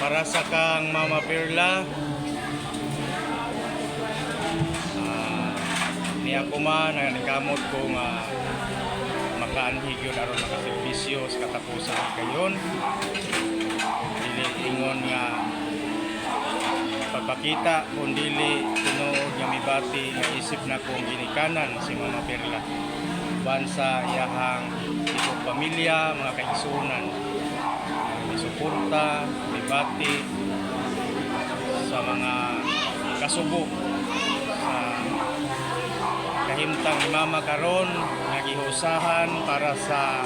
Para sa kang Mama Perla, ni ako man naningkamot ko nga makaanhi gyud aron makaserbisyo sa katapusan kayon. Dili ingon nga pagpakita kung dili tinuod nga mibati nga isip na kong ginikanan si Mama Perla uban sa iyahang tibuok pamilya, mga kaigsuonan, misuporta, mibati sa mga kasubo sa kahimtang ni Mama karon nga gihusahan para sa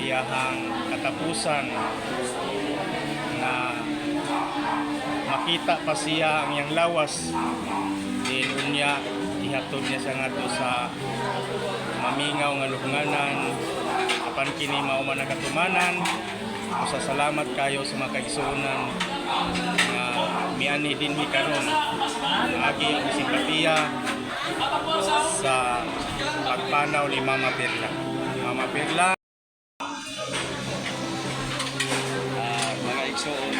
iyahang katapusan na makita pa siya ang iyang lawas din. Unya ihatod niya siya ngadto sa mamingaw nga lubnganan, apan kini mao man ang katumanan. Usa, salamat kayo sa mga kaigsuonan nga miani dinhi karon. Agi ang simpatiya sa pagpanaw ni Mama Perla. Mama Perla. Mga igsoon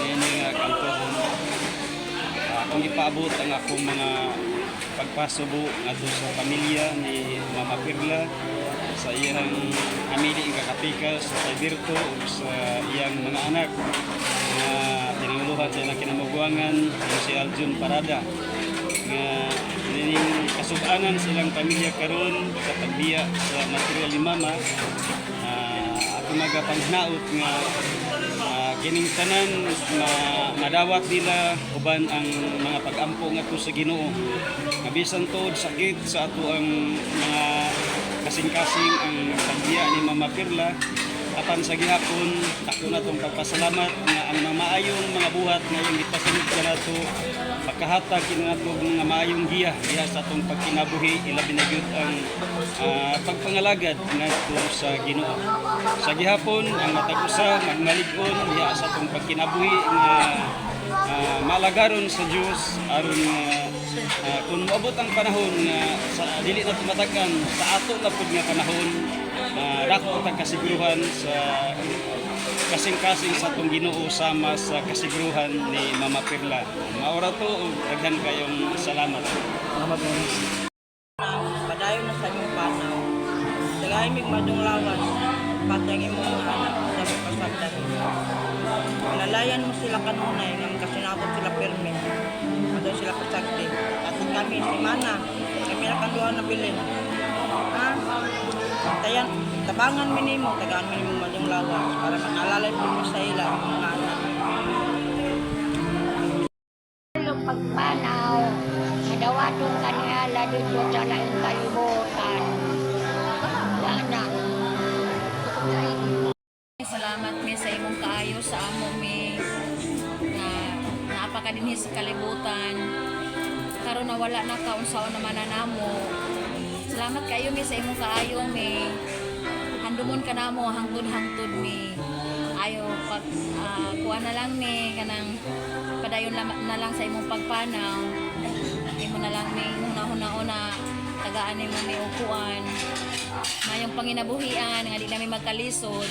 niini nga kantohon, akong ipaabot ang akong mga pagpasubo ngadto sa pamilya ni Mama Perla, sa iyang amili nga kapikas sa Alberto ug sa iyang mga anak nga tinanguluhan sa iyang kinamuguangan nga si Aljun Parada, nga nining kasub-anan sa ilang pamilya karon sa pagbiya sa material ni Mama. Ako magapanghinaot nga kining tanan madawat nila uban ang mga pag-ampo ngadto sa Ginoo, nga bisan tuod sakit sa ato ang mga kasing-kasing ang pagbiya ni Mama Perla, apan sa gihapon dako na tong pagpasalamat nga ang mga maayong mga buhat nga iyang gipasunod kanato makahatag kini nato og mga maayong giya diha sa atong pagkinabuhi, ilabi na gyud ang pagpangalagad ngadto sa Ginoo. Sa gihapon ang matag usa magmalig-on diha sa atong pagkinabuhi nga malagaron sa Dios, aron nga kung moabot ang panahon nga sa dili na tumatagan sa ato na pud nga panahon, dako tag kasiguruhan sa kasing-kasing sa atong Ginoo sama sa kasiguruhan ni Mama Perla. Maora to ug daghan kayong salamat. Salamat, Ma'am. Padayon na sa imong panaw. Tagay mig madung lawas, pati ang imong mga anak sa pasagdan. Alalayan mo sila kanunay nga makasinabot sila pirmi. Adto sila pasagdi. Atin kami si Mana, kami na kanduha na bilin. Ha? Tayan, tabangan mi nimo, tagaan mi nimo madung lawas para makalalay po mo sa ila ang mga anak. Yung pagpanaw, nadawaton ka niya dito sa laing kalibutan. Wala na. Salamat mi sa imong kaayo sa amo mi nga naa pa ka dinhi sa kalibutan. Karon na wala na ka, unsaon naman na namo. Salamat kayo mi sa imong kaayo mi. Handumon ka namo hangtod-hangtod mi. Ayo pag kuha na lang mi kanang padayon na lang sa imong pagpanaw. Imo na lang mi huna-huna tagaan nimo mi upuan. Mayong panginabuhian nga di nami magkalisod.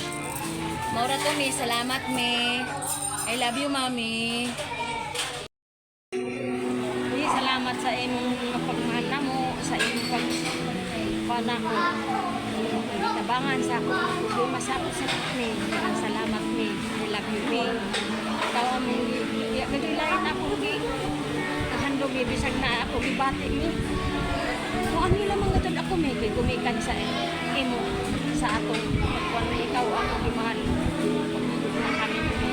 Maura to mi, salamat mi. I love you, Mami. Di, salamat sa imong pagmahal namo, sa imong pagpanako. Tabangan sa ako, problema sa ako sa mi. Daghang salamat mi. I love you mi. Ikaw among naglain ako gi kahandog mi bisag na ako gibati mi. Kung ano lamang nga ako mi kay gumikan sa imo sa atong pagkuan na ikaw ako gimahal. Kami mi.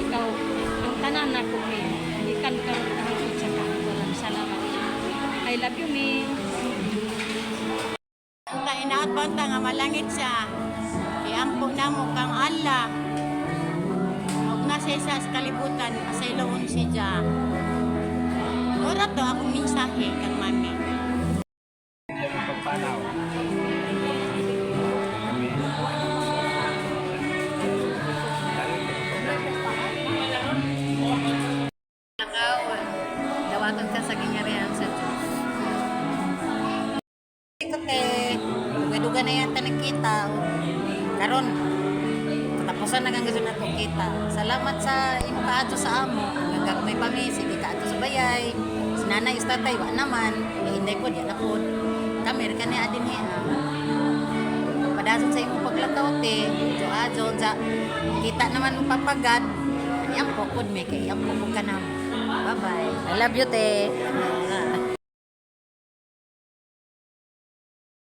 Ikaw ang tanan nako mi. Gikan karon hangtod sa kahangturan. Salamat. I love you mi. Ang inaot pa nga malangit siya. Iampo namo kang Allah. Ug na siya sa kalibutan, pasayloon siya. Ora to akong mensahe kang Mami. Pagpanaw. Kami. Nakaw, dawaton ka sa gingyarihan sa Diyos. Kate, duga na yata nagkita. Karon, Masa nagang gusto na kita. Salamat sa imong kaadto sa amo. Hanggang may pami, sige kaadto sa bayay. Si nanay, is tatay, wa naman. Hinday po, di na po. Kami, kani adin hiya. Padason sa imong paglakaw, te. Jo sa kita naman mo papagad. Ani ang pokod me kay ang pokod ka na. Bye-bye. I love you, te.